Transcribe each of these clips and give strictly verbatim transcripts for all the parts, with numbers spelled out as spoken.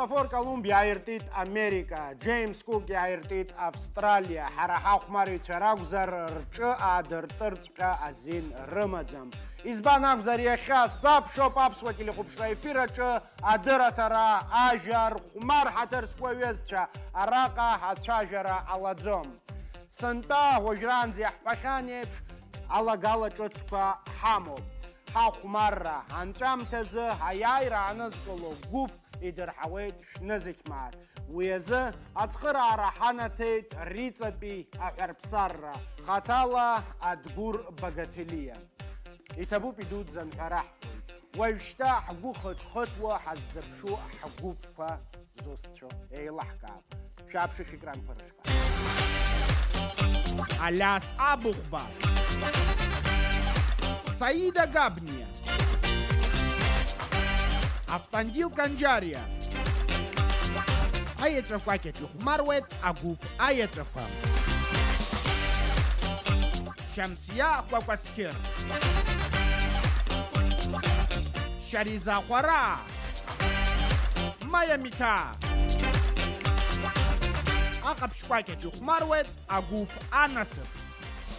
Христофор Колумб иааиртит Америка, Џеимс Кук иааиртит Австралиа, ҳара ҳахәмарыҩцәа ракәзар, рҿы аадыртырҵәҟьа азин рымаӡам. Избан акәзар, иахьа сабшоуп аԥсуа телехәаԥшра ефир аҿы адырраҭара, ажәа рхәмар, ҳаҭыр зқәу аҩызцәа, араҟа ацәажәара ҟалаӡом. Сынтәа уажәраанӡа иаҳҳәахьан еиԥш, алагала ҿыцқәа ҳамоуп. Ҳахәмарра анҵәамҭазы аиааира аанызкыло гәыԥ идырҳауеит шәнызқь мааҭ. Уи азы ацхыраара ҳанаҭеит Риҵатәи аҳәарԥсарра, хаҭала Адгәыр Багаҭелиа. Иҭабуп идуӡӡан ҳәа раҳҳәоит. Уажәшьҭа ҳгәы хыҭ-хыҭуа ҳаззыԥшу ҳгәыԥқәа зусҭцәоу еилаҳкаап. Шәааԥшы шәекранқәа рышҟа. Алиас Абыхәба. Саида Габниа. Автандил Канџьариа. Аеҵәақәа кьаҿ ихәмаруеит агәыԥ аеҵәақәа. Шьамсиа Кәакәасқьыр. Шьариза Хәараа. Маиа Миҭаа. Аҟаԥшь кәакьаҿ ихәмаруеит агәыԥ анасыԥ.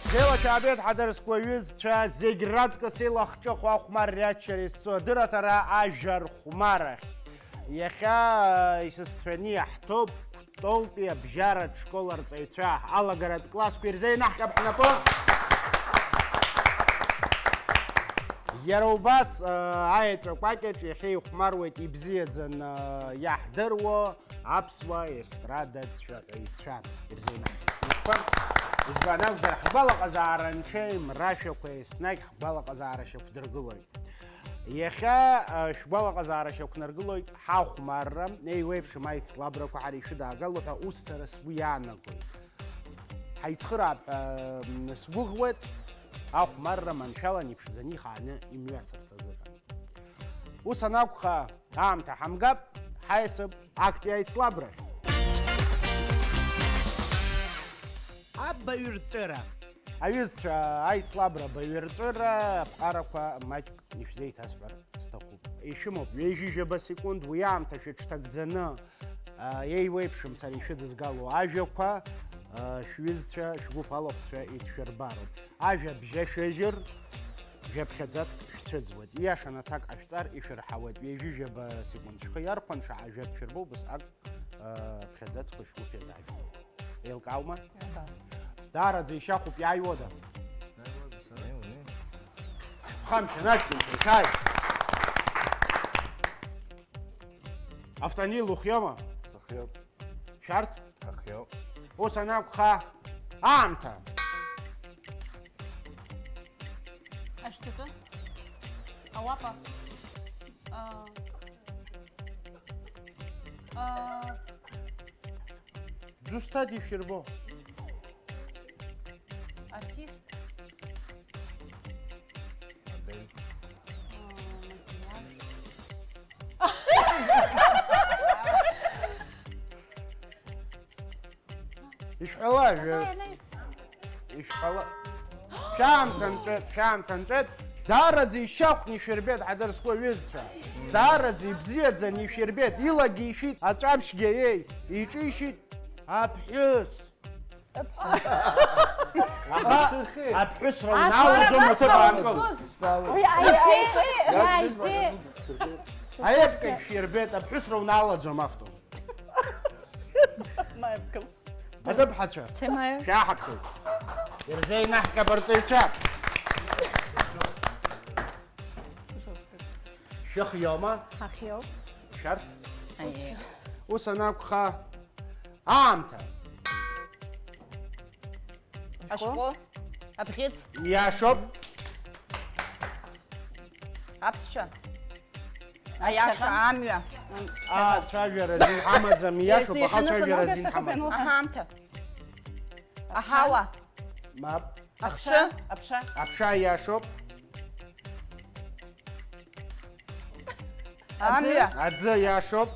Бзиала шәаабеит, ҳаҭыр зқәу аҩызцәа, зегь раҵкыс илахҿыху ахәмарреи аччареи зцу адырраҭара ажәа рхәмарахь. Иахьа исызцәаны иаҳҭоуп Кәтолтәи абжьаратә школ арҵаҩцәа, алагаратә классқәа ирзеинаҳҟьап ҳнапы. Иара убас, э, аеҵәа кәакьаҿ иахьа ихәмаруеит ибзиаӡаны, э, иаҳдыруа аԥсуа естрадатә цәаҳәаҩцәа. Ирзеинаҳҟьап ҳнапқәа. Избан акәзар, ҳгәалаҟазаара анҽеим, рашәақәа еснагь ҳгәалаҟазаара шьақәдыргылоит. Иахьа, а, шәгәалаҟазаара шьақәнаргылоит ҳахәмарра, еиуеиԥшым аицлабрақәа ҳара ишәыдаагало ҳәа ус сара сгәы иаанагоит. Ҳаицхыраап ҳәа, м, сгәыӷуеит, ахәмарра маншәалан иԥшӡаны ихааны имҩасырц азыҳәан. Ус анакәха, аамҭа ҳамгап, ҳаиасып актәи аицлабрахь. Абаҩрҵәыра. Аҩызцәа, аицлабра абаҩрҵәыра аԥҟарақәа маҷк ишәзеиҭасҳәар сҭахуп. Ишәымоуп ҩажәижәаба секунд, уи аамҭа шәыҽҭагӡаны, а, еиуеиԥшым сара ишәыдызгало ажәақәа, а, шәҩызцәа, шәгәыԥ алахәцәа идшәырбароуп. Ажәа бжьашәыжьыр, жәаԥхьаӡацк шәцәыӡуеит. Ииашаны аҭак ҟашәҵар ишәырҳауеит. Ҩажәижәаба секунд шәхы иархәанша ажәа дшәырбо убысҟак, а, ԥхьаӡацқәа шәгәыԥ иазаажәгоит. Еилкааума? Еилкаауеит. Даараӡа ишьахәуп, иааиуада? Иааиуада, сара. Иааиуа, иааиуа. Хамшьа, наҷкәынцәа, шәааи. Автанил, ухиоума? Сыхиоуп. Шәарҭ? Ҳахиоуп. Ус анакәха, аамҭа. Ашәҭаҿы? Ауапа? А, а, Зусҭада ишәирбо? Артист. Модель. А, макияж. Ишәҳәала, Какая жә-, анаҩс? Ишәҳәала. Шәаамҭа нҵәеит, шәаамҭа нҵәеит. Даараӡа ишьахәны ишәирбеит, ҳаҭыр зқәу аҩызцәа. Даараӡа ибзиаӡаны ишәирбеит. Илагьы ишәит, аҵәаԥшьгьы, еи, иҿишьит аԥҳәыс. Аха аԥҳәысра унаалаӡом, уҭыԥ аанкыл. Уи аиҵеи, уи аиҵеи. Аепка ишәирбеит, аԥҳәысра унаалаӡом, автор. Маепкыл. Аҭыԥҳацәа. Цемаев. Шәаҳаԥхьоит. Ирзеинаҳҟьап арҵаҩцәа. Шәыхиоума? Ҳахиоуп. Шәарҭ? Аиеи. Ус анакәха, аамҭа. Ашәҟәы. Ашәҟәы. Абӷьыц. Иашоуп. Аԥсшәа. Аиаша, амҩа. Аа, цәажәара азин ҳамаӡам, иашоуп, аха цәажәара азин ҳамаӡам. Аҳамҭа. Аҳауа. Мап. Аԥша. Аԥша. Аԥша иашоуп. Амҩа. Аӡы иашоуп.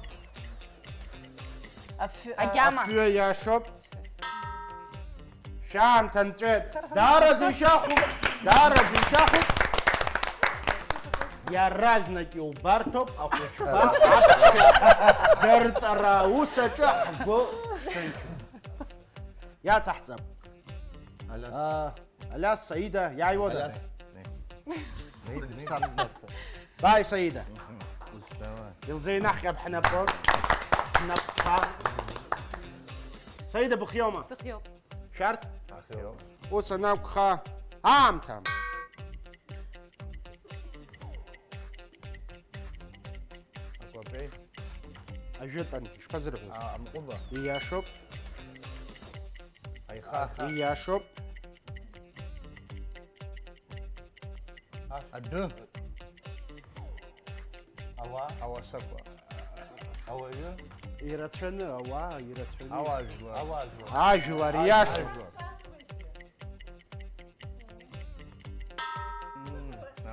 Афҩы. Агьама. Афҩы иашоуп. Шәаамҭа нҵәеит. Даараӡа ишьахәуп. Даараӡа ишьахәуп. Иаразнак иубарҭоуп ахәыҷқәа аԥсшәа дырҵара аус аҿы ҳгәы шҭынчу. Иацаҳҵап. Алиас. А, Алиас, Саида, иааиуада? Алиас. Саца. Бааи, Саида. Ус, давай. Илзеинаҳҟьап ҳнапы. Ҳнапқәа. Саида, быхиоума? Сыхиоуп. Шәарҭ? Ахиоуп. Ус анакәха, аамҭа. Акәапеи. Ажәытәан, ишԥазырҳәоз? А, амҟәыба. Ииашоуп. Аиха. Ииашоуп. Адәы. Ауаа. Ауасақәа. Ауаҩы. Ирацәаны, ауаа ирацәаны. Ауаажәлар. Ауаажәлар. Ажәлар, ииашоуп. Ажәлар.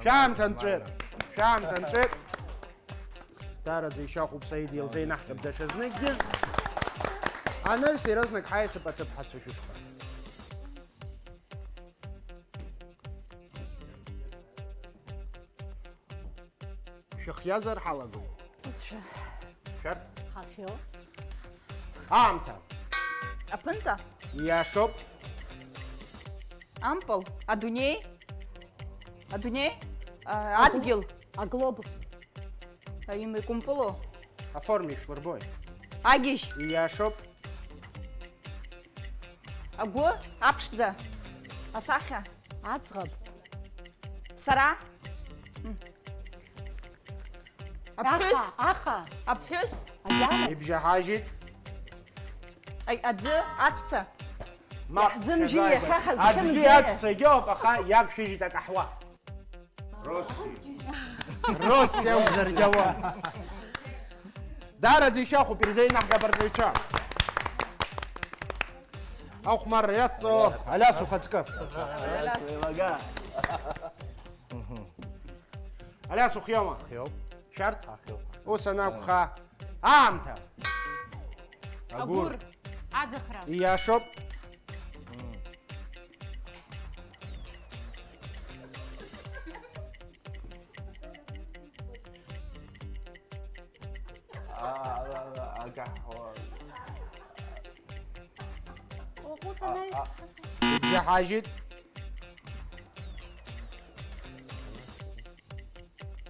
Шәаамҭа нҵәеит. Шәаамҭа нҵәеит. Даараӡа ишьахәуп, Саид, илзеинаҳҟьап даҽазныкгьы. Анаҩс иаразнак ҳаиасып аҭыԥҳацәа шәышҟа. Шәыхиазар ҳалагоит. Ус шәа. Шәарҭ? Ҳахьо. Аамҭа. Аԥынҵа. Ииашоуп. Ампыл. Адунеи. Адунеи. А, адгьыл. Аглобус. Аимеи кәымпылу. Аформа ишәлырбои? Агьежь. Ииашоуп. Агәы аԥшӡа. Асахьа. Аӡӷаб. Сара. М. Аԥҳәыс. Аха, аха. Аԥҳәыс. Агьама. Ибжьаҳажьит. Аи, аӡы, аҵәца. Мап, иаҳзымжәи, шәазааигәа. Иахьа ҳазхьымӡеи? Аӡгьы аҵәцагьы ауп, аха иақәшәыжьит акаҳуа. Росси. Росси акәзаргьы ауам. Даараӡа ишьахәуп, ирзеинаҳгап арҵаҩцәа. Ахәмарра иацҵо Алиас ухаҵкы. Алиас еилага. Алиас ухиоума? Хиоуп. Шәарҭ? Ахиоуп. Ус анакәха, аамҭа. Агәыр. Агәыр. Аӡахра. Ииашоуп. Агаҳуа. Уаҟәыҵ анаҩс. Ибжьаҳажьит.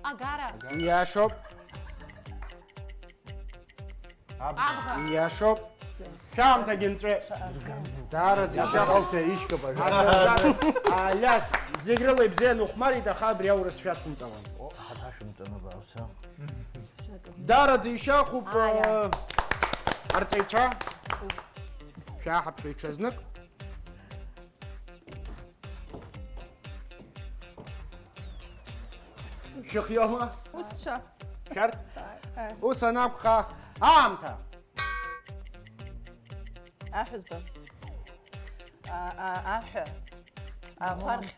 Агара. Ииашоуп. Абга. Ииашоуп. Шәаамҭагьы нҵәеит. Даараӡа ишьа. Алиас, зегь рыла ибзианы ухәмарит, аха абри аурыс шәацумҵалан. О, ҳаҭашәымҵан абааԥсы. Даараӡа ишьахәуп, э, арҵаҩцәа. Шәааҳаԥхьоит ҽазнык. Шәыхиоума? Ус шәа. Шәарҭ? Ус анакәха, аамҭа! Аҳәызба. А, а, аҳәа. Ахәархь.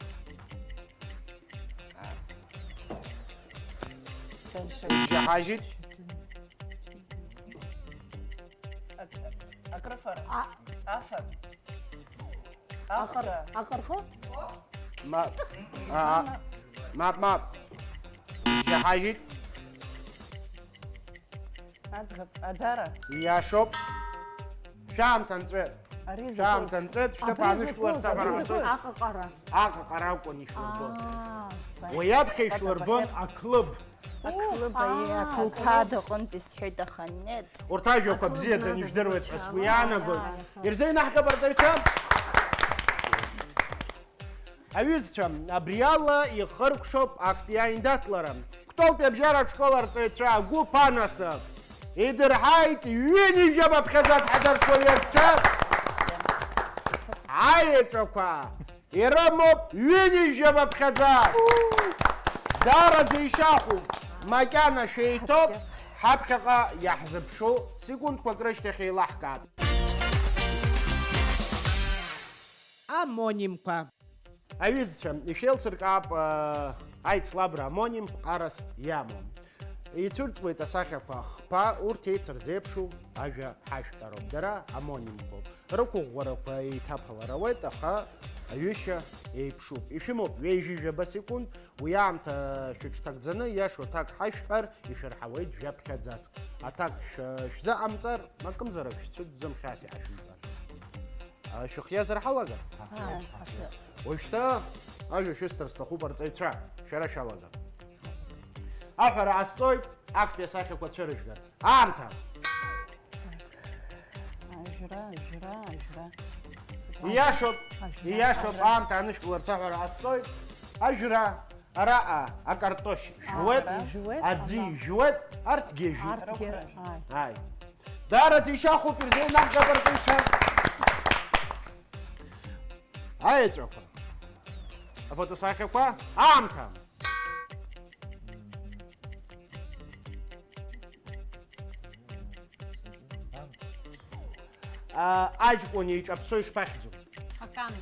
Ибжьаҳажьит. Ак-, акрыфара. А. Афа. Аҟыр-, Ахәда. Аҟырҟы? Мап. Аа. Мап, мап. Ибжьаҳажьит. Аӡӷаб, аӡара. Ииашоуп. Шәаамҭа нҵәеит. Ари закәыз. Шәаамҭа нҵәеит, шәҭыԥ аанышәкыларц аҟара ҳцоит. Аҟаҟара. Аҟаҟара акәын ишәлырбоз. Аа. Уи аԥхьа ишәлырбон аклыб. Аклыб, аа, аиеи, аҭыԥҳа аклыб. Дыҟынтә исҳәеит, аха нет. Урҭ ажәақәа бзиаӡаны ижәдыруеит ҳәа сгәы иаанагоит. Аа. Ирзеинаҳгап арҵаҩцәа. Аҩызцәа, абри ала ихыркәшоуп актәи аиндаҭлара. Кәтолтәи абжьаратә школ арҵаҩцәа агәыԥ анасыԥ идырҳаит ҩынҩажәа баԥхьаӡа ҳаҭыр зқәу аҩызцәа. Аеҵәақәа ирымоуп ҩынҩажәа баԥхьаӡа. Даараӡа ишьахәуп, макьана шәеиҭоуп, ҳаԥхьаҟа иаҳзыԥшу секундқәак рышьҭахь еилаҳкаап. Амонимқәа. Аҩызцәа, ишәеилсыркаап, аа, аицлабра амоним ԥҟарас иамоу. Ицәырҵуеит асахьақәа хԥа, урҭ еицырзеиԥшу ажәа ҳашәҳәароуп. Дара амонимқәоуп. Рықәыӷәӷәарақәа еиҭаԥалар ауеит, аха Аҩышьа еиԥшуп. Ишәымоуп ҩажәи жәаба секунд, уи аамҭа шәыҽҭагӡаны иашоу аҭак ҳашәҳәар, ишәырҳауеит жәаԥхьаӡацк. Аҭак шә-, шәзыҟамҵар, акымзарак шәцәыӡӡом, хьаас иҳашәымҵан. А, шәыхиазар ҳалагар? Ааи, ҳахиап. Уажәшьҭа ажәа шәысҭар сҭахуп, арҵаҩцәа, шәара шәалагар. Аҳәара ҟасҵоит, актәи асахьақәа цәырыжәгарц. Аамҭа! Ажәра, ажәра, ажәра. Ииашоуп, ажәра, ииашоуп, ажәра. Аамҭа анышәкыларц аҳәара ҟасҵоит. Ажәра, араҟа акартошь жәуеит, ажәра. Жәуеит, аӡи ана. Жәуеит, арҭгьы ажәит. Арҭгьы, ааи. Ааи. Даараӡа ишьахәуп, ирзеинаҳгап арҵаҩцәа. Аеҵәақәа. Афотосахьақәа. Аамҭа. А, аҷкәын иҿаԥсо ишԥахьӡу? Акан.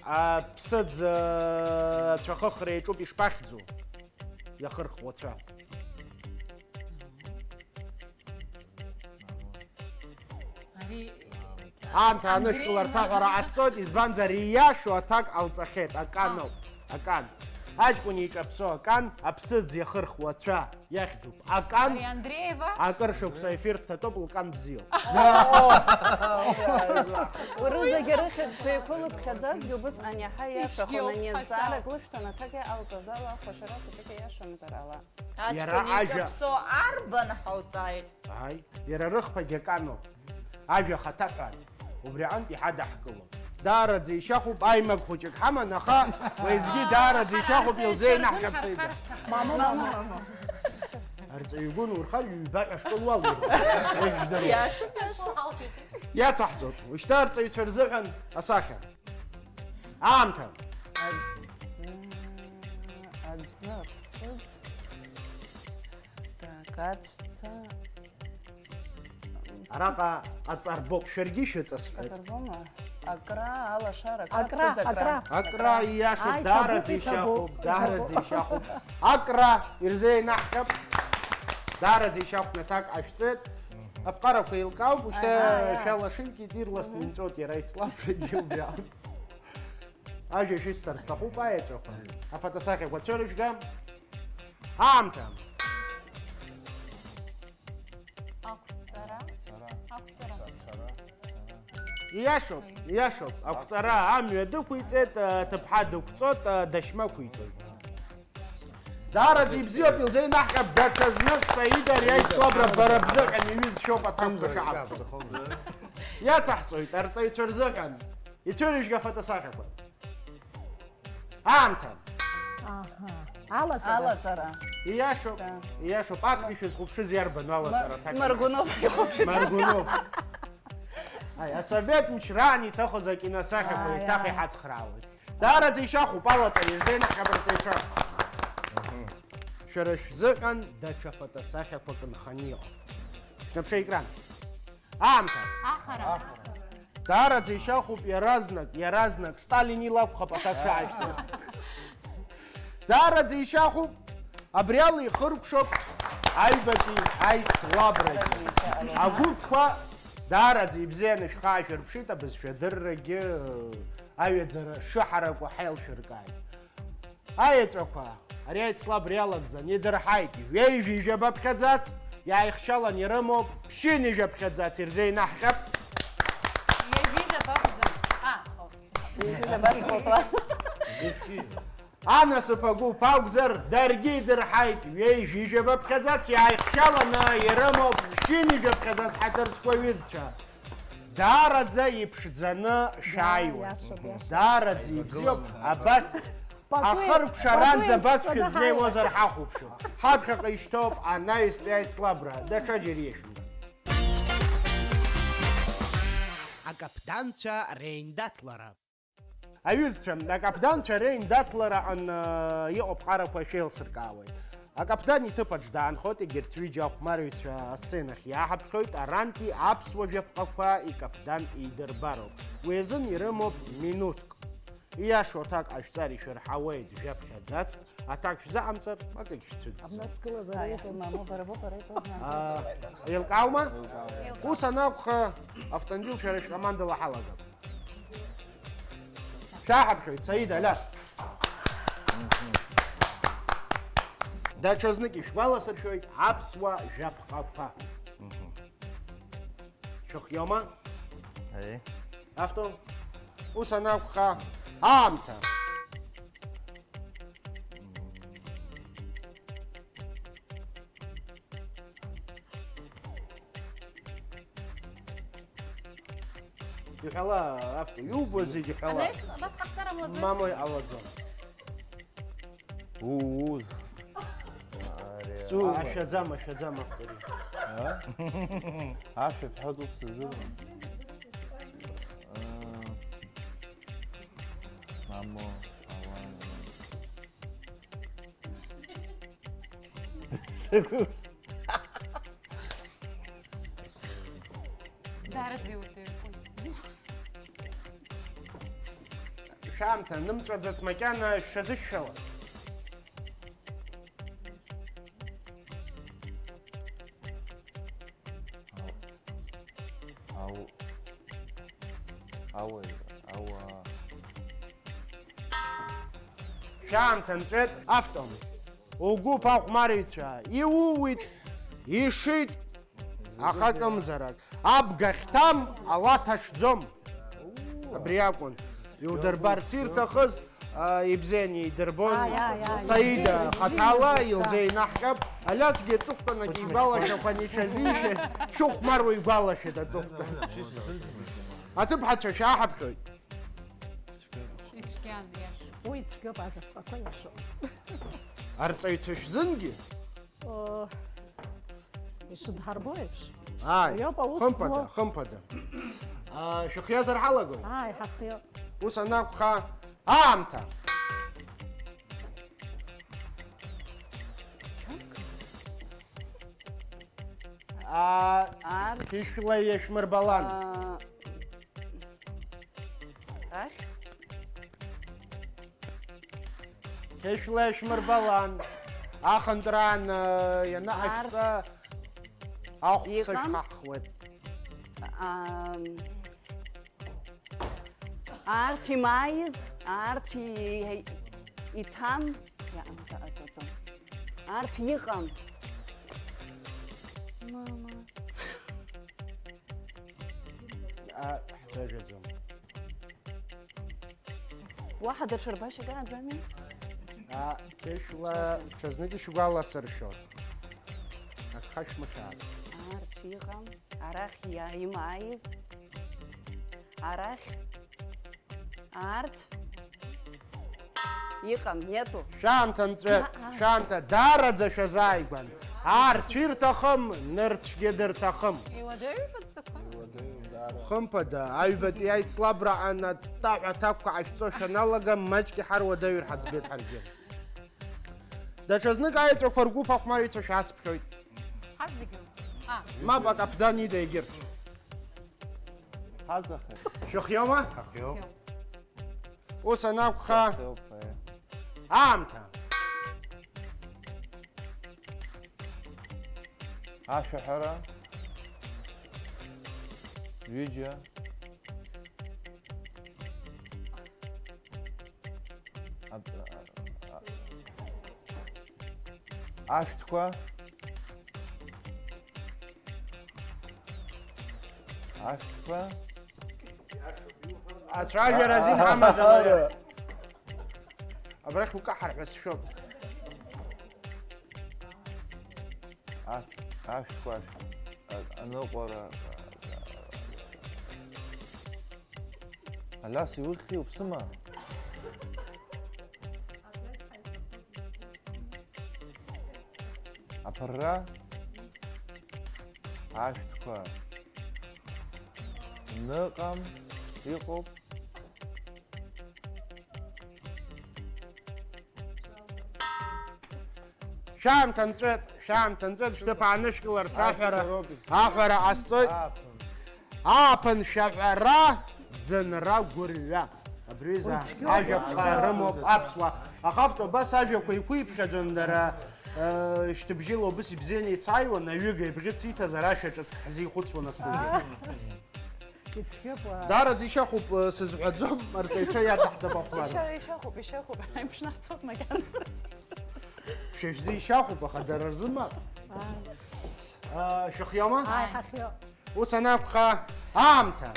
Аԥсыӡ, а, ацәахыхра иаҿуп ишԥахьӡу? Иахырхуацәа. Ари Аамҭа анышәкыларц аҳәара ҟасҵоит, избанзар, ииашоу аҭак ҟалҵахьеит, акан ауп, акан. Аҷкәын иҿаԥсо акан, аԥсыӡ иахырхуа ацәа иахьӡуп. Акан, Ари Андреева? Акыр шықәса ефир дҭатәоуп, лкан бзиоуп. Рызегьы рыхьӡқәа еиқәылыԥхьаӡазгьы убысҟан иаҳа иашахон, ани азҵаарак лышәҭан, аҭак иҟалҵаз ала, ахәашара хәыҷык иашамзар ала. Иара аҷкәын ажәа иҿаԥсо арбан ҳауҵааит? Ааи, иара рыхԥагьы аканоуп. Ажәа ахаҭа ҳәа, убри аҟынтә иҳадаҳкылон. Даараӡа ишьахәуп, аимак хәыҷык ҳаман, аха уеизгьы даараӡа ишьахәуп, илзеинаҳҟьап сеида. Мама, мама, мама. Арҵаҩы игәы нурхар, ҩба ҳәа школ уалургоит. Уажә жәдыруа. Иаша, иаша. Иацаҳҵоит. Ушьҭа арҵаҩцәа рзыҳәан асахьа. Аамҭа. Аӡы, аӡы, аԥсыӡ. Так, аҵәца. Араҟа ҟаҵарбоуп, шәаргьы шәыҵасҳәеит. Ҟаҵарбома? Акра, алашара, акра, Акра, аԥсыӡ, акра. Акра. Акра, ииашоуп, Ааи, даараӡа иҭабуп, ишьахәуп, иҭабуп. Даараӡа ишьахәуп. Акра, ирзеинаҳҟьап. Даараӡа ишьахәны аҭак ҟашәҵеит. Аԥҟарақәа еилкаауп, ушьҭа Аиҳа, аиҳа. Шәалашымкит, ирласны Мгм. Инҵәоит иара ицлабрагьы убри аҟынтә. Ажәа шәысҭар сҭахуп, аеҵәақәа. Афотосахьақәа цәырыжәга. Аамҭа. Ақәҵара. Ақәҵара. Иашоуп, иашоуп. Ақәҵара амҩа дықәиҵеит, аҭыԥҳа дықәҵоит, дашьмақәиҵоит. Даараӡа ибзиоуп, илзеинаҳҟьап даҽа знык, Саида, ари аицлабра бара бзыҳәан иҩызцәоуп аҭакқәа шаҳаԥҵо. Иацаҳҵоит арҵаҩцәа рзыҳәан. Ицәырыжәга афотосахьақәа. Аамҭа. Аҳа. Алаҵара. Алаҵара. Ииашоуп, Да. Ииашоуп. Актәи шәызхәаԥшыз иарбану алаҵара Ма-, аҭак? Маргунов ихәаԥшит. Маргунов. Аи, асовет мчраан иҭахоз акиносахьақәа Аиа. Еиҭах иҳацхраауеит. Даараӡа ишьахәуп алаҵара, ирзеинаҳҟьап арҵаҩцәа. Шәара шәзыҳәан даҽа фотосахьақәак нханы иҟоуп. Шәнаԥшы аекран. Аамҭа. Ахара. Даараӡа ишьахәуп иаразнак, иаразнак, Сталин ила акәхап аҭак шааишьҭыз. Даараӡа ишьахәуп, абри ала ихыркәшоуп аҩбатәи аицлабрагьы. Агәыԥқәа даараӡа ибзианы шәхаашәырԥшит, абызшәадыррагьы аҩаӡара шыҳараку ҳаилшәыркааит. Аеҵәақәа, ари аицлабра иалагӡан, идырҳаит, ҩеижәижәаба ԥхьаӡац, иааихшьалан ирымоуп, ԥшьынҩажәа ԥхьаӡац ирзеинаҳҟьап. Ҩажәижәаба акәӡам. А, о. Ҩажәижәаба цхәыҭуа. Анасыԥ агәыԥ акәзар, даргьы идырҳаит, ҩеижәижәаба ԥхьаӡац, иааихшьаланы ирымоуп, ԥшьынҩажәа ԥхьаӡац ҳаҭыр зқәу аҩызцәа. Даараӡа иԥшӡаны шәааиуан. Иашоуп, иашоуп. Даараӡа ибзиоуп, абас Пакуи-, ахыркәшаранӡа пакуи абас шәызнеиуазар ҳахәаԥшып. Ҳаԥхьаҟа ишьҭоуп анаҩстәи аицлабра, даҽаџьара иашәымбар. Акаԥданцәа реиндаҭлара. Аҩызцәа, акаԥданцәа реиндаҭлараҟны, э, иҟоу аԥҟарақәа шәеилсыркаауеит. Акаԥдан иҭыԥаҿ даанхоит, егьырҭ ҩыџьа ахәмарыҩцәа асценахь иааҳаԥхьоит, арантәи аԥсуа жәаԥҟақәа икаԥдан еидырбароуп. Уи азын ирымоуп минуҭк. Ииашоу аҭак ҟашәҵар ишәырҳауеит жәаԥхьаӡацк, аҭак шәзыҟамҵар, акагь шәцәыӡӡом. Абна сгылазар Аиа, еиҳәоит. Мамоу, бара боуп, ара итәоуп. Аа, еилкааума? Еилкаауеит. Ус анакәха, автомобиль шәара шәкомандала ҳалагап. Шәаҳаԥхьоит, Саида, Алиас. Даҽазнык ишәгәаласыршәоит аԥсуа жәаԥҟақәа. Шәыхиоума? Аи. Авто. Ус анакәха, аамҭа. Иҳәала, авто, иубо зегьы ҳәала. Анаҩс абас ҟаҳҵар ҟамлаӡои? Мамои ҟалаӡом. Уу. Ари. Су, ашәаӡам, ашәаӡам, авто. А? Ашәа бҳәоит, ус сыздыруам. Э, мамо, ауаа. Сыгәыԥ. Даараӡа иутәыҩуп. Шәаамҭа нымҵәаӡац макьана шәшазышәшәауа. Ау. Ау. Ауаҩ. Ауаа. Шәаамҭа нҵәеит, автом. Угәыԥ ахәмарыҩцәа, иууит, ишит, аха акымзарак, абга хьҭам, ала ҭашӡом. Абри акәын. Иудырбарц ирҭахыз, а, ибзианы идырбон. Аи, аи, аи, Саида ибзиан, хаҭала ибзиан, илзеинаҳҟьап. Алиасгьы аҵыхәтәан акы игәалашәақәан ишазишәа, дшыхәмаруа игәалашәеит аҵыхәтәан. Аҭыԥҳацәа шәааҳаԥхьоит. Ицәгьан, иаша. Уи ицәгьоуп, ажәаԥҟақәа иашоуп. Арҵаҩцәа шәзынгьы? О, ишыдҳарбо еиԥш. Ааи, уи ауп аус хымԥада, злоу. Хымԥада. А, шәыхиазар ҳалагои? Ааи, ҳахиоуп. Ус анакәха, аамҭа. А, арҭ. Ишәла иашәмырбалан. А, Ахь? Ҭышәла ишәмырбалан, ахынтәраан, э, ианыҟашәҵа, арҭ ахәца иҟам? Шәхаҳхуеит. Ам, арҭ имааиз, арҭ и-, иҭам, иа-, ам, ца-, ца-, ца-, арҭ иҟам. Мама. А, ҳцәажәаӡом. Уаҳа даҽа рбашьак ааӡами? А, Ҭышәла ҽазнык ишәгәаласыршәо. Агха шәмыхьаат. Арҭ иҟам, арахь иа-, имааиз, арахь, арҭ. Иҟам, нету. Шәаамҭа нҵәа, а, а. Шәаамҭа, даараӡа шәазааигәан. Арҭ ирҭахым, нырцәгьы дырҭахым. Иуадаҩуп адҵақәа. Хымԥада, аҩбатәи аицлабра анаттаҳәа аҭакқәа ҟашәҵо шәаналага, маҷк иҳаруадаҩыр ҳаӡбеит ҳаргьы. Даҽазнык аеҵәақәа ргәыԥ ахәмарыҩцәа шәасԥхьоит. Ҳазегьы. А. Мап, акаԥдан ида егьырҭ. Ҳаҵахеит. Шәыхиоума? Ҳахиоуп. Ус анакәха, сахьоуп, аиеи. Аамҭа. Ашәаҳәара. Ҩыџьа. Аб-, а-, а-, ашәҭқәа. Ашәҭқәа. Ацәажәара азин ҳамаӡам ари. Абрахь укаҳар ҳәа сшәоит. Ашә-, ашәҭқәа, ашә-, а-, аныҟәара. Алиас, иухьи, уԥсыма? Аԥырра, ашәҭқәа ныҟам, иҟоуп. Шәаамҭа нҵәеит, шәаамҭа нҵәеит, шәҭыԥ аанышәкыларц аҳәара, аҳәара ҟасҵоит. Ааԥын. Ааԥын шәаҳәара, ӡынра гәырҩа. Абри ҩыза ажәаԥҟа рымоуп аԥсуаа. Аха автобус ажәақәа иқәиԥхьаӡон дара, э, шьҭыбжьыла убыс ибзианы ицааиуан, аҩыга ибӷьыц иҭаз арашәа ҿыцк ҳзихәыцуан астудиа. Ицәгьоуп, уаа. Даараӡа ишьахәуп, э, сызҳәаӡом, арҵаҩцәа иацаҳҵап ахәмарра. Иша-, ишьахәуп, ишьахәуп, ҳаиԥшнаҳцоит макьана. Шәа шәзы ишьахәуп, аха дара рзы мап. Ааи. Э, шәыхиоума? Ааи, ҳахиоуп. Ус анакәха, аамҭа.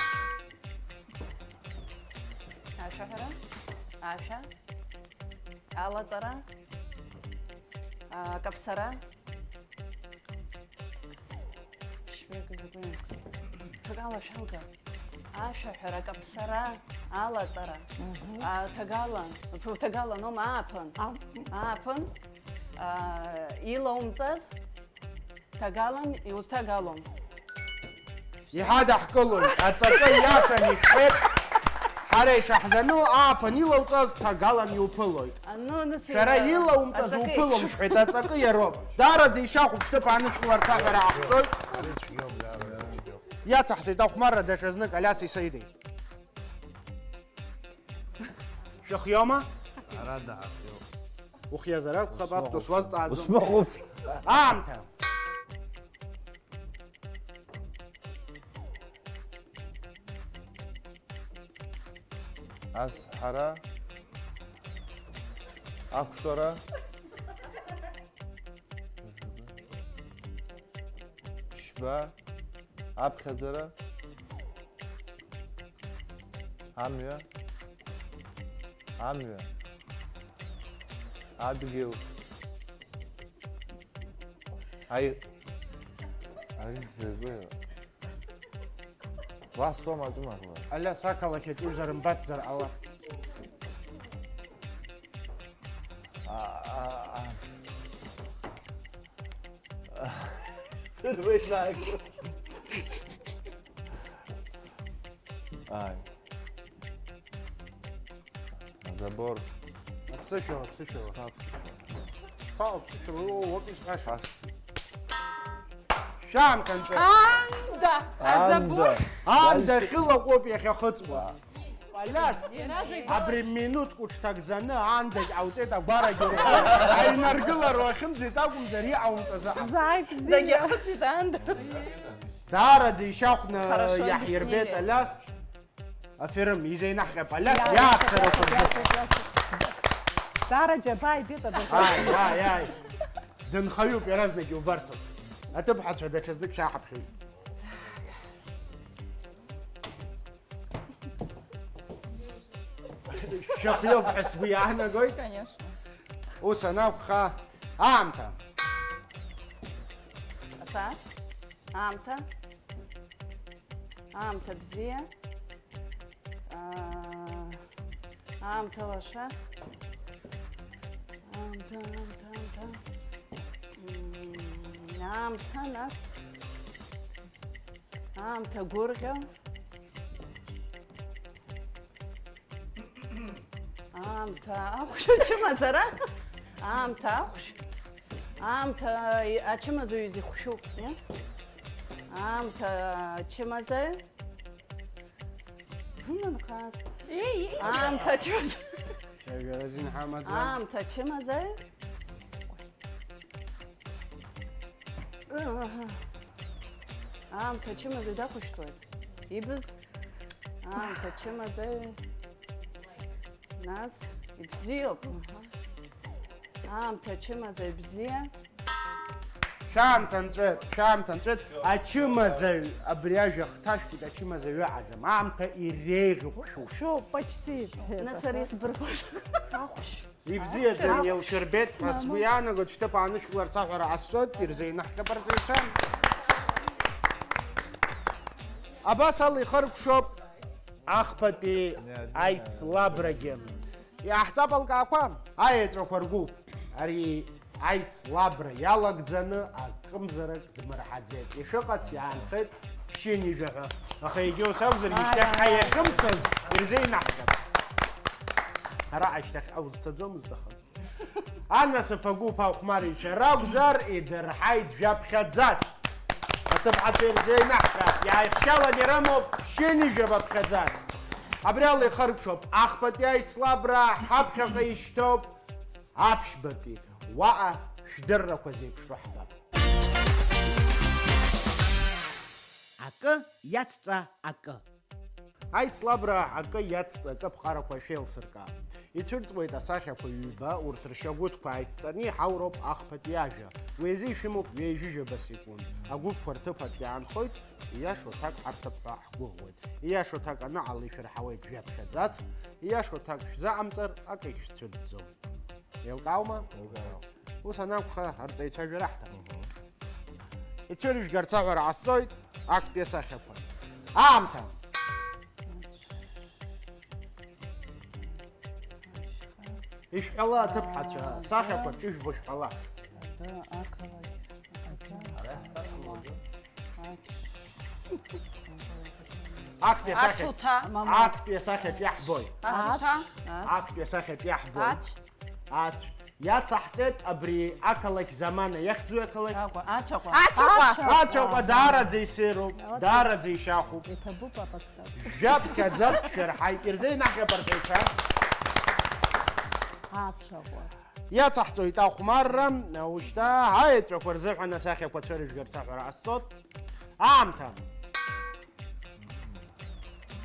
Ашәаҳәара, ашәа, алаҵара, а, акаԥсара. Шәҩык закәи? Ҭакала шәалга. Ашәаҳәара, акаԥсара, алаҵара. Мгм. А, ҭагала, фу, ҭагала ном, ааԥын. Ааԥ- Ааԥын. А, илоумҵаз. Ҭагалан иузҭагалом. Иҳадаҳкылоит, аҵакы иашан ишәҳәеит. Ҳара ишаҳзану, ааԥын илауҵаз ҭагалан иуԥылоит. А, ну, нас шәара иуа-, илаумҵаз аҵакы уԥылом, еиԥш. Шәҳәеит, аҵакы иароуп. Даараӡа ишьахәуп, шәҭыԥ аанышәкыларц аҳәара ҟаҳҵоит. Иацаҳҵоит ахәмарра даҽазнык, Алиаси Саидеи. Шәыхиома? Ара даахиоуп. Ухиазар акәхап, автобус уазҵааӡом. Усмахәыԥш. Аамҭа. Азҳара. Ақәтәара. Ԥшьба. Аԥхьаӡара. Амҩа. Амҩа. Адгьыл. Аи-, ари закәи? Уа, слома, атәымаҟала. Алиас, ақалақь аҿы узарымбацзар ҟалап. А, а, а. Здоровый знак. Ай. Забор. Аԥсышәала, аԥсышәала. Шԥа аԥсышәала? Шԥа аԥсышәала? О, вот исҳәаша. Ас. Шәаамҭа нҵәа. Аанда! Анда. Азабор! Аанда Дальше. Хьылаҟәоуп иахьахыҵуа. Алиас, иаражәа игәала абри минуҭк уҽҭагӡаны аандагь ҟауҵеит, агәарагьы урҳәоит. Аинаргылара уахьымӡеит акәымзар, иҟаумҵаз аҟам. Зааит бзиа. Дагьахыҵит аанда. Даараӡа ишьахәны Хорошо иаҳирбеит объяснили. Алиас. Аферым, изеинаҳҟьап Алиас, иа-, иаацарақәа рзы. Даараӡа ибааибеит абыржәы. Ааи, ааи, ааи. Дынхаҩуп, иаразнак иубарҭоуп. Аҭыԥҳацәа даҽазнык шәаҳаԥхьеит. Шәахиоуп ҳәа сгәы иаанагоит. Конечно. Ус анакәха, аамҭа. Асааҭ. Аамҭа. Аамҭа бзиа. Аа, аамҭа лаша. Аамҭа, аамҭа, аамҭа. Мм, аамҭа, нас. Аамҭа гәырӷьа. Аамҭа ахәшә ачымазара. Аамҭа ахәшә. Аамҭа ачымазаҩ изы ихәшәуп, иа? Аамҭа ачымазаҩ. Ҳәынанхаз. Еи, еи. Аамҭа ачымазаҩ. Шәажәара азин ҳамаӡам. Аамҭа ачымазаҩ. Аамҭа ачымазаҩ дахәышәтәуеит. Ибз, аамҭа ачымазаҩ. Нас, ибзиоуп. Аамҭа ачымазаҩ бзиа. Шәаамҭа нҵәеит, шәаамҭа нҵәеит. Ачымазаҩ, абри ажәа хҭашәкит, ачымазаҩ ыҟаӡам. Аамҭа иреиӷьу хәшәуп. Хәшәуп, почти. Нас ари сбырбоз. Ахәшә. Ибзиаӡаны еилшәырбеит ҳәа сгәы иаанагоит, шәҭыԥ аанышәкыларц аҳәара ҟасҵоит, ирзеинаҳҟьап арҵаҩцәа. Абас ала ихыркәшоуп ахԥатәи аицлабрагьы. Иаҳҵап алкаақәа, аеҵәақәа ргәыуп. Ари аицлабра иалагӡаны акымзарак дмырҳаӡеит. Ишыҟац иаанхеит ԥшьынҩажәа ҳәа. Аха егьа ус акәзаргьы, шьҭахьҟа иахьымцаз ирзеинаҳҟьап. Ара ашьҭахьҟа узцаӡомызт, аха. Анасыԥ агәыԥ ахәмарыҩцәа ракәзар, идырҳаит жәаԥхьаӡац. Аҭыԥҳацәа ирзеинаҳҟьап, иааихшьалан ирымоуп ԥшьынҩажәа баԥхьаӡац. Абри ала ихыркәшоуп, ахԥатәи аицлабра ҳаԥхьаҟа ишьҭоуп аԥшьбатәи, уаҟа шәдыррақәа зеиԥшроу ҳбап. Акы иацҵа акы. Аицлабра акы иацҵа, акы аԥҟарақәа шәеилсыркаап. Ицәырҵуеит асахьақәа ҩба, урҭ ршьагәыҭқәа ааицҵаны иҳауроуп ахԥатәи ажәа. Уи азы ишәымоуп ҩажәижәаба секунд. Агәыԥқәа рҭыԥаҿ иаанхоит, ииашоу аҭак ҳарҭап ҳәа ҳгәыӷуеит. Ииашоу аҭак аныҟала ишәырҳауеит жәаԥхьаӡац, ииашоу аҭак шәзаҟамҵар, акагь шәцәырӡӡом. Еилкааума? Еилкаауеит. Ус анакәха, арҵаҩцәажәара ҳҭахуп. Мгм. Ицәырыжәгарц аҳәара ҟасҵоит актәи асахьақәа. Аамҭа! Ишәҳәала, аҭыԥҳацәа, асахьақәа ҿыжәбо шәҳәала. Адәы, ақалақь, адәы. Актәи асахьа-, Ацуҭа. Актәи асахьаҿ иаҳбои. Ацуҭа. Актәи асахьаҿ иаҳбои. Ацә. Ацә. Иацаҳҵеит абри ақалақь Замана. Иахьӡуи ақалақь? Ацәаҟәа. Ацәаҟәа. Ацәаҟәа. Ацәаҟәа даараӡа исеироуп, даараӡа ишьахәуп. Иҭабуп аподсказка. Жәаԥхьаӡаҵәҟьа шәырҳаит, ирзеинаҳҟьап арҵаҩцәа. Ацәаҟәа. Иацаҳҵоит ахәмарра, ушьҭа аеҵәақәа рзыҳәан асахьақәа цәырыжәгарц аҳәара ҟасҵоит. Аамҭа.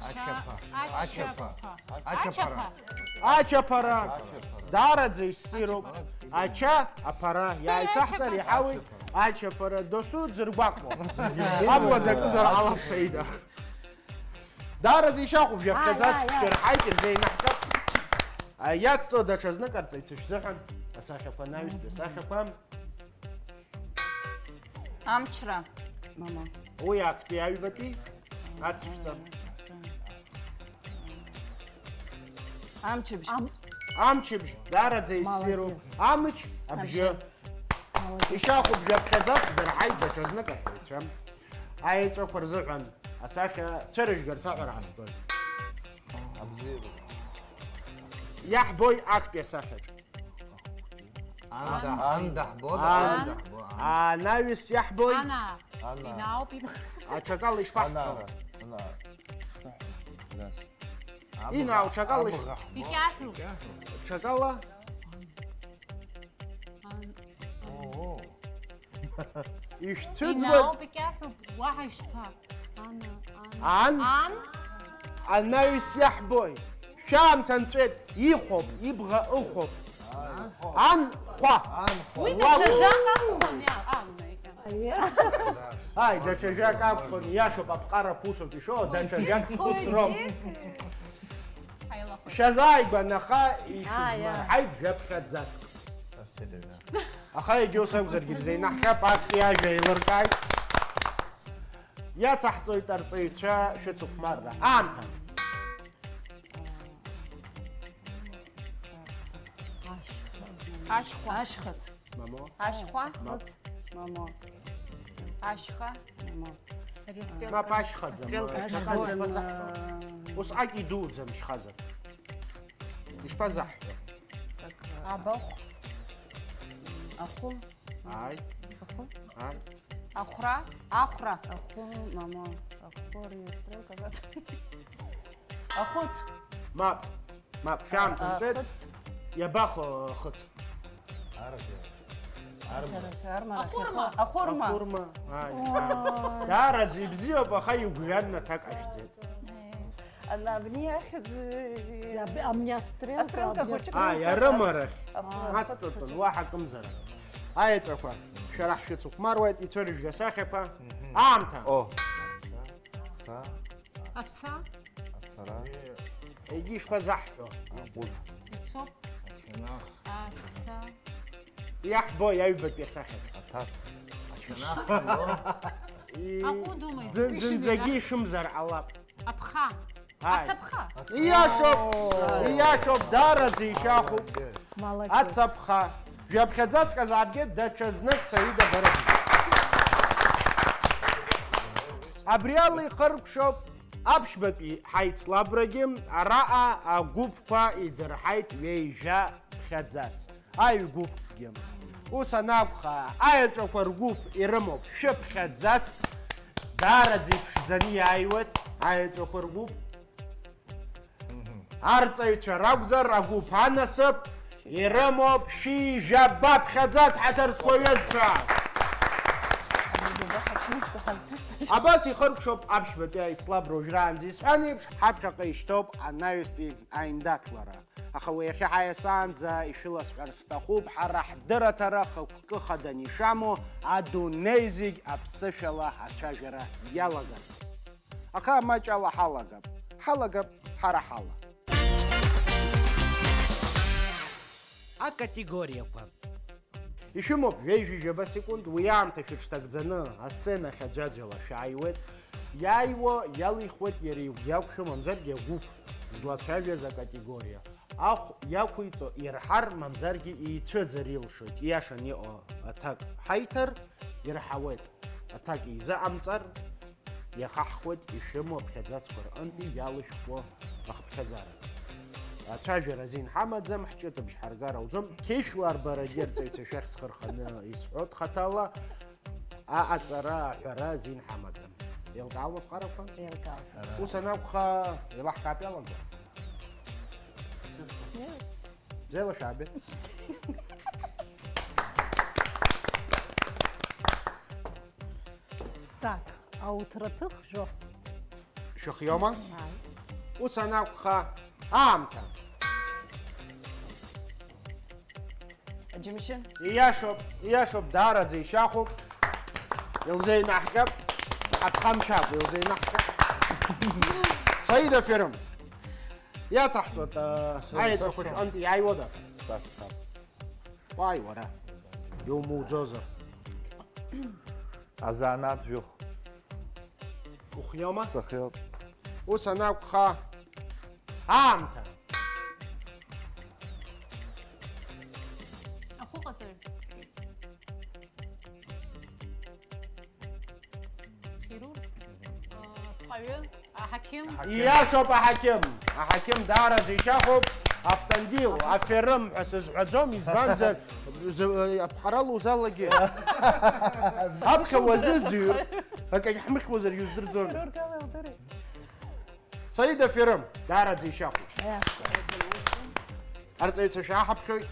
Ачаԥа. Ачаԥа. Ачаԥара. Ачаԥара. Даараӡа иссируп. Ача, аԥара. Иааиҵаҳҵар иҳауеит. Ачаԥара. Досу дзыргәаҟуа. Абла дакызар ҟалап, Саида. Даараӡа ишьахәуп, жәаԥхьаӡаҵәҟьа шәырҳаит, ирзеинаҳҟьап. Иацҵо даҽа знык арҵаҩцәа шәзыҳәан асахьақәа, анаҩстәи асахьақәа. Амчра. Мама. Уи актәи аҩбатәи ацәшәҵа. Амчыбжь. Ам-, амчыбжь, даараӡа иссируп. Молодец. Амч, абжьы. Абжьы. Молодец. Ишьахәуп, жәаԥхьаӡаҵәҟьа шәырҳаит, даҽа знык арҵаҩцәа. Аеҵәақәа рзыҳәан асахьа цәырыжәгарц аҳәара ҟасҵоит. Абзиабара. Иаҳбои актәи асахьаҿ. Ан даҳ-, ан даҳбо, ан. Ан даҳбо, ан. Анаҩс иаҳбои? Ана. Ана. Инаауп иб-, аҽакала ишԥаҳҳәо? Анара. Анара. Нас. Инау, аҽакала иш-, абӷа ҳбо. Икьаҳәу. Икьаҳәу. Аҽакала? Ан. Оо. Ишәцәыӡуеит. Инаауп, икьаҳәуп, уаҳа ишԥа? Ана, ан. Ан? Ан? Анаҩс иаҳбои? Шәаамҭа нҵәеит, ихәоуп, ибӷа ыхәоуп. Ан хәа. Ан хәа. Уи даҽа жәак акәхон, иа-, а, унаикьа. Ааи, даҽа жәак акәхон, иашоуп, аԥҟарақәа усоуп ишоу, даҽа жәак хәыцроуп. Ҳаилахәеит. Шәазааигәан, аха ишәызмырҳаит жәаԥхьаӡаҵәҟьа. Аха егьа ус акәзаргьы, ирзеинаҳҟьап, актәи ажәа еилыркааит. Иацаҳҵоит арҵаҩцәа шәыцыхәмарра. Аамҭа. Ашьхәа. Ашьхыц. Мамо. Ашьхәа. Мап. Мамо. Ашьха. Мамо. Ари астрелка. Мап, ашьхаӡам. Астрелка. Ашьхаӡам. Ус акы идуӡӡам, шьхазар. Ишԥазаҳҳәо? Так, абахә. Ахәы. Ааи. Ахәы. Ааи. Ахәра. Ахәра. Ахәы, мамо. Ахәы, ари астрелка. Ахәыц. Мап. Мап, шәаамҭа нҵәеит. Ахыц. Иабахәа ахыц? Арӷьа. Арма. Арма. Ахәырма. Ахәырма. Ахәырма. Ааи. Уаа. Даараӡа ибзиоуп, аха игәҩан аҭак ҟашәҵеит. Ана абни ахьӡ. Иаб-, амни астрелка, астрелка абни хәыҷык. Ааи, арымарахь. Ахәырма. Ацҵатәын, уаҳа акымзарак. Аеҵәақәа, шәара ҳшәыцыхәмаруеит, ицәырыжәга асахьақәа. Мгм. Аамҭа. О. Са. Аца. Ацара. Егьи ишԥазаҳҳәо? Агәыԥ. Ицоуп. Ачанах. Аца. Иаҳбо аҩбатәи асахьа. Аҭаца. Ачанах. И-, аҟәыд умеи? Зын-, зынӡагьы ишымзар ҟалап. Аԥха. Ааи. Ацаԥха. Ииашоуп, ииашоуп, даараӡа ишьахәуп. Молодец. Ацаԥха. Жәаԥхьаӡаҵәҟьа заабгеит, даҽа знык Саида барыбжьы. Абри ала ихыркәшоуп аԥшьбатәи ҳаицлабрагьы, араҟа агәыԥқәа идырҳаит ҩеижәа ԥхьаӡац. Аҩ гәыԥкгьы. Ус анакәха, аеҵәақәа ргәыԥ ирымоуп шәыԥхьаӡац, даараӡа иԥшӡаны иааиуеит аеҵәақәа ргәыԥ. Арҵаҩцәа ракәзар, агәыԥ анасыԥ ирымоуп шәи жәаба ԥхьаӡац, ҳаҭыр зқәу аҩызцәа. Абас ихыркәшоуп аԥшьбатәи аицлабра уажәраанӡа исҳәан еиԥш, ҳаԥхьаҟа ишьҭоуп анаҩстәи аиндаҭлара. Аха уи иахьа ҳаиасаанӡа ишәыласҳәар сҭахуп, ҳара ҳдырраҭара хықәкы хаданы ишамоу адунеи зегь аԥсышәала ацәажәара иалагарц. Аха маҷ ала ҳалагап. Ҳалагап ҳара ҳала. Акатегориақәа. Ишәымоуп ҩажәи жәаба секунд, уи аамҭа шәыҽҭагӡаны асценахь аӡәаӡәала шәааиуеит. Иааиуа иалихуеит иара игәы иақәшәо, мамзаргьы агәыԥ злацәажәаз акатегориа. Ахә иақәиҵо ирҳар, мамзаргьы еицәыӡыр илшоит. Ииашаны иҟоу аҭак ҳаиҭар, ирҳауеит. Аҭак изыҟамҵар, иахаҳхуеит ишәымоу аԥхьаӡацқәа рҟынтәи иалышәхуа ахыԥхьаӡара. Ацәажәара азин ҳамаӡам, ҳҷыдыбжь ҳаргар ауӡом, қьышәла арбарагьы арҵаҩцәа шәахь схы рханы исҳәоит хаҭала, аҟаҵара аҳәара азин ҳамаӡам. Еилкааума аԥҟарақәа? Еилкаауп. Ус анакәха, еилаҳкаап иалаго? Бзиала шәаабеит. Так, ауҭраҭых жәохә. Шәыхиома? Ааи. Ус анакәха, аамҭа. Аџьымшьы. Ииашоуп, ииашоуп, даараӡа ишьахәуп. Илзеинаҳҟьап. Аԥхамшьакәа илзеинаҳҟьап. Саида Ферым. Иацаҳҵоит, а, Саида, аеҵәақәа сашьа. Шәҟынтә иааиуада? Са сцап. Уааи, уара. Иумуӡозар. Азанааҭ жәохә. Ухиоума? Сыхиоуп. Ус анакәха, аамҭа. Ахәыҟаҵаҩ. Хирург. Ԥҟаҩы. Аҳақьым. Ииашоуп аҳақьым. Аҳақьым даараӡа ишьахәуп. Автандил, аферым ҳәа сызҳәаӡом, избанзар, зы-, аԥҳара лузалагьы. Аԥхьа уазыӡырҩыр, акагь ҳмыхьуазар иуздырӡом. Хирург ала илдырит. Саида Ферым, даараӡа ишьахәуп. Арҵаҩцәа шәааҳаԥхьоит.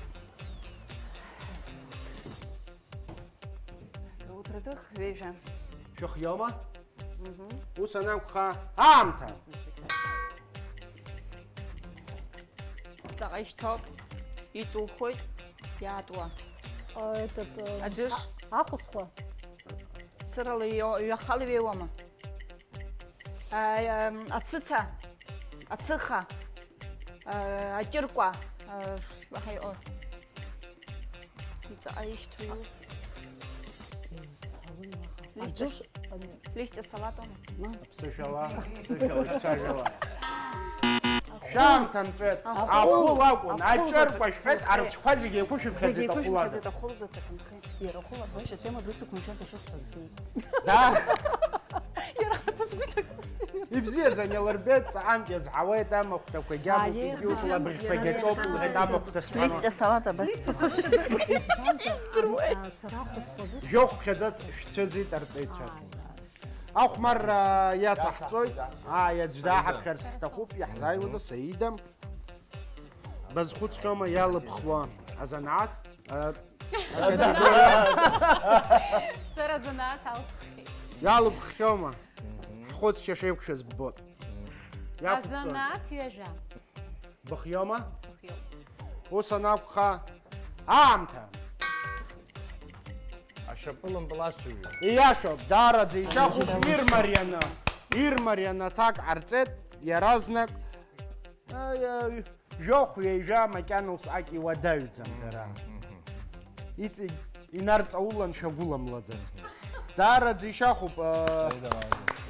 Ауҭраҭых ҩажәа. Шәыхиоума? Мгм. Ус анакәха, аамҭа! Ҵаҟа ишьҭоуп, иҵухоит, иаатуа. А, этот, э, Аӡыш. А, ахәысхәа. Цырала ио-, ҩахала иҩеиуама? А, ам, ацыца, ацыха, а, аҷыркәа, а, ҳаиҟо. Иҵаҟа ишьҭоу. Листьа. Аӡыш, ани. Листьа салатом. Ма. Аԥсышәала, аԥсышәала, ицәажәала. Шәаамҭа нҵәеит. Ахәыл. Ахәыл акәын, ахәыл аҷыркәа заҵәык шәҳәеит, сыхьеит. Арцәқәа зегьы еиқәышәыԥхьаӡеит, зегьы ахәыл еиқәышәԥхьаӡеит, акәын. Ахәыл заҵәык нхеит. Иара ахәыл абаҩ шьасиа мадусы қәымшәак ашысҳәа снеит. Да. Иара ахаҭа сгәы иҭакны снеит. Ибзиаӡаны илырбеит, ҵаҟантә иазҳауеит, амахәҭақәагьы, амахәҭақәагьы, аиеи, улабӷьқәагьы аиеи, аҿоуп, аиеи, лҳәеит, амахәҭа сҳәама. Листьа салат абас. Избанзар, а, сара ахәысхәа зысҳәо. Жәохә ԥхьаӡац шәцәыӡит арҵаҩцәа. Ааи, ааи. Ахәмарра иацаҳҵоит. Ааи, аӡә дааҳаԥхьарц ҳҭахуп, иаҳзааиуада, Саида? Базхәыцхьоума иалыбхуа азанааҭ? А, Сара азанааҭ алсхит. Иалыбххьоума? Ҳхәыцшьа шеиқәшәаз ббот. Иақәҵон. Азанааҭ ҩажәа. Быхиоума? Сыхиоуп. Ус анакәха, аамҭа! Ашьапылампыл асыҩы. Ииашоуп, даараӡа ишьахәуп, ирмарианы, ирмарианы аҭак ҟарҵеит, иаразнак. Аи, аи, жәохә ҩажәа макьана усҟак иуадаҩӡам дара. Мгм. Иҵегь инарҵаулан шәагәыламлаӡац. Даараӡа ишьахәуп, а, Саида,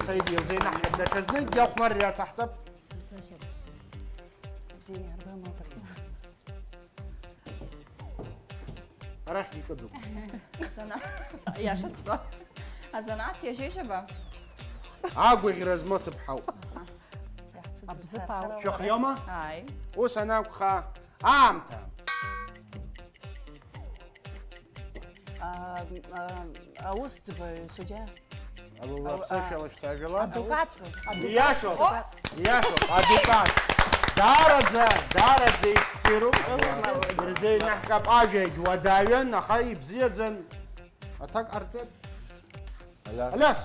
Саида илзеинаҳҳәап, даҽазныкгьы ахәмарра иацаҳҵап. Бзиа иарбан маҭәахә. Арахь икыдуп. Азана-, иашаҵәҟьа. Азанааҭ иажьеижьаба? Агәаӷьра змоу ҭыԥҳауп. Аҳа. Абзыԥ ауп. Шәыхиоума? Ааи. Ус анакәха, аамҭа. А, а, аусӡбаҩ, судиа. Ала, ала, аԥсышәала шәцәажәала. Адукат. Иашоуп, иашоуп, адукат. Даараӡа, даараӡа иссируп. Ирзеинаҳҟьап, ажәагь уадаҩын, аха ибзиаӡан. Аҭак ҟарҵеит. Алиас. Алиас!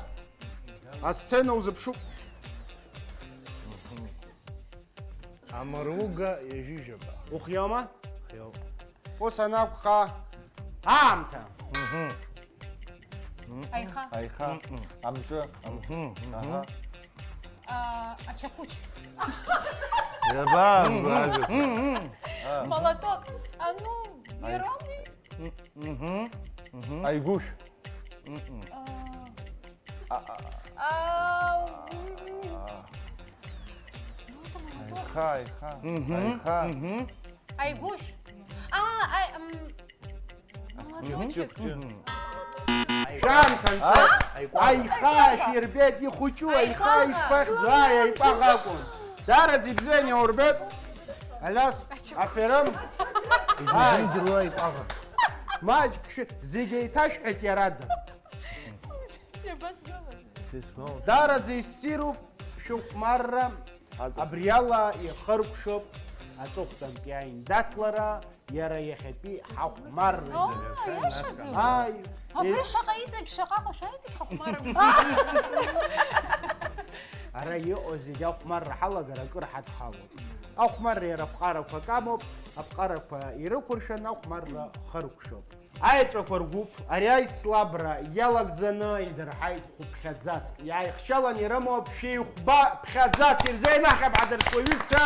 Асцена узыԥшуп. Амаруга ҩажәижәаба. Ухиоума? Хиоуп. Ус анакәха, аамҭа. Аиха. Аиха. Амҿы. Амҿы. Аҳа. А, Ачакуч. Иаба. Молоток. А ну, неровный. Аигәышә. А, а, ну, это молоток. Аиха, аиха. Аиха. Аигәышә. А, ай, м, молоточек. Шәамҭанҵәо. Аиха шәирбеит, ихәыҷу аиха ишԥахьӡо, ааи, аиԥаӷ акәын. Дараӡа ибзианы иаурбеит. Алиас, аферым. Изидыруа ипаӷа. Маҷк шәы-, зегь еиҭашәҳәеит иарада. Дараӡа иссируп шәыхәмарра. Абриала ихыркәшоуп аҵыхәтәантәи аиндаҭлара, иара иахьатәи ҳахәмарра. О, иашазы. Ааи, Абри шаҟа иҵегь, шаҟа ҟоу шәа иҵегь ҳахәмарра. Ара иҟоу зегь ахәмарра ҳалагар акыр ҳадхалоит. Ахәмарра иара аԥҟарақәак амоуп, аԥҟарақәа ирықәыршәаны ахәмарра хыркәшоуп. Аеҵәақәа ргәыԥ ари аицлабра иалагӡаны идырҳаит хәыԥхьаӡацк. Иааихшьалан ирымоуп шәи хәба ԥхьаӡац. Ирзеинаҳҟьап ҳадырсуа ҩызцәа.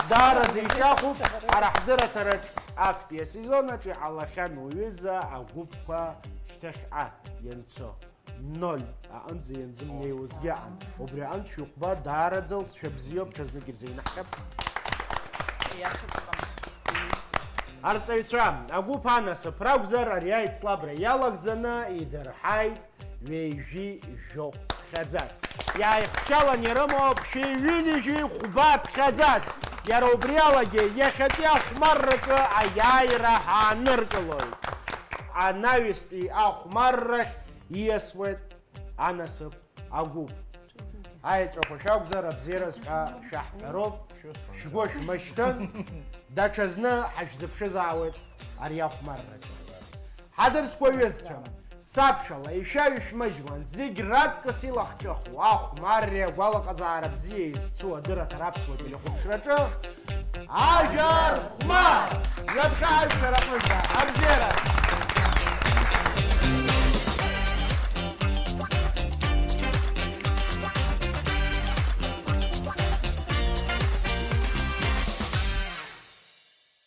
Даараӡа ишьахәуп ҳара ҳдырраҭараҿ актәи асезон аҿы иҟалахьан уҩыза агәыԥқәа шьҭахьҟа ианцо. Ноль аҟынӡа ианзымнеиуазгьы аан. Убри аҟынтә шәыхәба даараӡа лҵшәа бзиоуп, ҽазнык ирзеинаҳҟьап. Арҵаҩцәа, агәыԥ анасыԥ ракәзар, ари аицлабра иалагӡаны идырҳаит ҩеижәи жәохә ԥхьаӡац. Иааихшьалан ирымоуп шәи ҩынҩажәи хәба ԥхьаӡац. Иара убри алагьы иахьатәи ахәмарраҿы аиааира ҳааныркылоит. Анаҩстәи ахәмаррахь ииасуеит анасыԥ агәыԥ. Аеҵәақәа шәакәзар, абзиараз ҳәа шәаҳҳәароуп. Шәгәы шәмышьҭын, даҽазны ҳашәзыԥшызаауеит ари ахәмарраҿы. Ҳадырсқәа ҩызцәа, сабшала, ишәаҩ-шәмыжьлан, зегь раҵкыс илахҿыху ахәмарреи агәалаҟазаара бзиа изцу адырраҭара аԥсуа телехәаԥшраҿы Ажәар хәмар! Ҩаԥхьа ажәлар аҟынӡа абзиара!